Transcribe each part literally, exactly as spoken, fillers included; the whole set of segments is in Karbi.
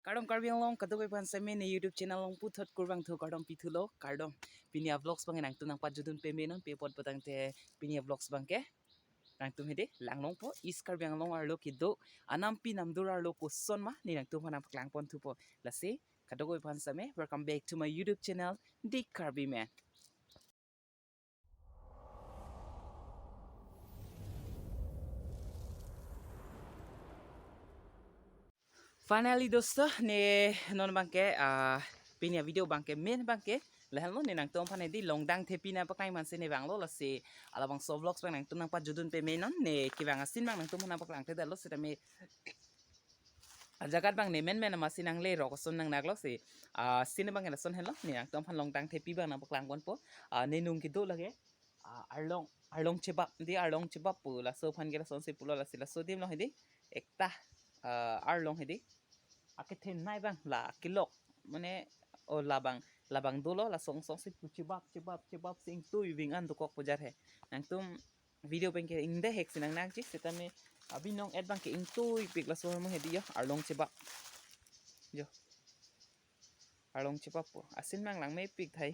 Kardom Karbi Anglong, kadokave aphan seme ne YouTube channel along puthot kurvangthu kardom pithulo, kardom. Pini a-vlogs abang nangtum nangpajutdun pame non, pi apot putangte pini a-vlogs abangke nangtum hedi langlongpo, East Karbi Anglong arlo kedo anampi namdur arlo koson ma ne nangtum aphan nangpaklangponthupo. Lasi kadokave aphan seme, welcome back to my YouTube channel, The Karbi Man. Finally dosto, ne non abangke, ah, pini a-video abangke, main abangke lahenlo, ne nangtum aphan hedi longdang thepi nangpaklangji mansi ne vanglo. Lasi labangso vlogs abang nangtum nangpajutdun pame non, ne kevang a-scene abang nangtum aphan nangpaklangthedetlo, sitame ajaga abang ne menmen amatsi nanglerok ason nangnaklo si. Ah, scene abang lason henlo, ne nangtum aphan longdang thepi abang nangpaklangponpo. Ah, ne nung kedo lake, ah, arlong, arlong chebap, di arlong chebap pu, laso aphan ke lasonsi pulo. Lasi laso adim along hedi ekta, ah, arlong hedi akethenei abang la kelok, mane, o labang, labang dolo, lason songsi pu chebap, chebap, chebap si ingtui ving an dokok pu jar he. Nangtum video pen ke ingdehek si nangnakji, sitame abinong et abangke ingtuipik. Laso ahormu hedi jo, arlong chebap. Jo. Arlong chebap pu. A-scene abang langmepik tahai.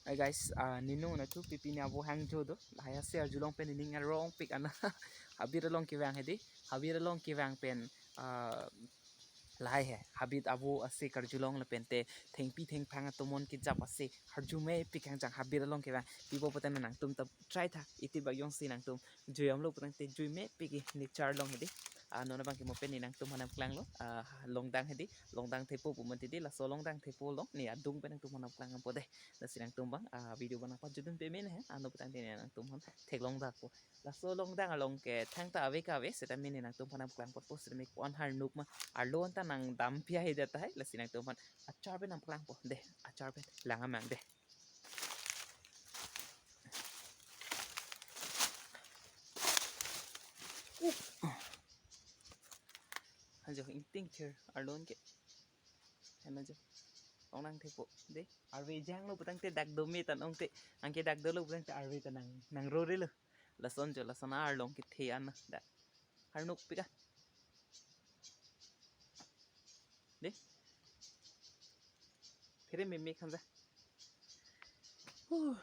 Hi guys, ah, ne nung nangtum pipi ne avo hangjo do. Lahai ase arjulong pen nening arongpik ana. Habit along kevang hedi. Habit along kevang pen, ah, lahai he. Habit avo ase karjulong lapente thengpi thengphang atomon kejap ase. Arjumepik kangjang habit along kevang. Pi apot putangte nangtum ta try tha. Iti bak jongsi nangtum juiyamlo putangte juimepik, ne charlong hedi. Ah, non abangke mo pen ne nangtum aphan nangpaklanglo. Ah, longdang hedi. Longdang thepo pu mati di, laso longdang thepo along ne adung pen nangtum aphan nangpaklangpo dei. Lasi nangtum abang, ah, video abang nangpajutdun pame non he. Ano putangte ne nangtum aphan theklongdakpo. Laso longdang along ke thangta ave kave, sitame ne nangtum aphan nangpaklangponpo, sitame ko-an arnuk ma, arlo anta nangdampi ahedet tahai. Lasi nangtum aphan achar pen nangpaklangpo dei, achar pen lang amang dei. Ajo, ingting thir arlong ke. Hena jo. Longdang thepo dei. Arve janglo putangte dak dome tan ongte. Anke dak dolo putangte arve ta nang, nangrorelo. Lason jo, lason arlong kethe an da. Arnukpik a. Dei. Phere meme khanja. Huh.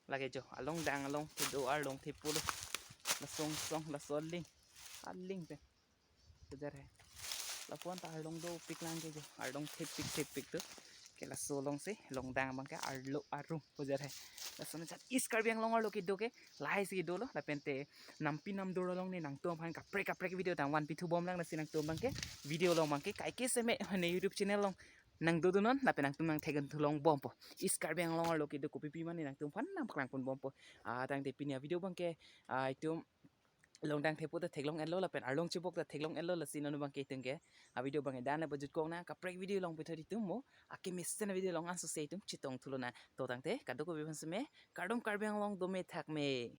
Lake jo, alongdang along kedo arlong thepo lo. Lason song, laso aling. Aling pen. Pu jar he. Lapu anta arlong dopik lang ke jo. Arlong thepik thepik tu. Ke laso alongsi longdang abangke arlo arum pu jar he. Lason ajat East Karbi Anglong arlo kedo ke lahai si dolo. Lapente nampi namdur along ne nangtum aphan kaprek kaprek video tang vanpithubom lang. Lasi nangtum abangke video along abangke kaike seme ne YouTube channel along nangdodun non, lapen nangtum nangthekdun thulongbompo. East Karbi Anglong arlo kedo kopipi ma ne nangtum aphan nangpaklangponbompo. Ah, tangte pini a-video abangke, ah, itum longdang thepo ta theklong-etlo lapen arlong chebap ta theklong-etlo. Lasi non abangke itum ke a-video abang edan le pajut kong nang, kaprek video along puthot itum mo akemesen a-video along ansose itum chetongthu lonang. To tangte kadokave aphan seme, kardom Karbi Anglong, dome thakme.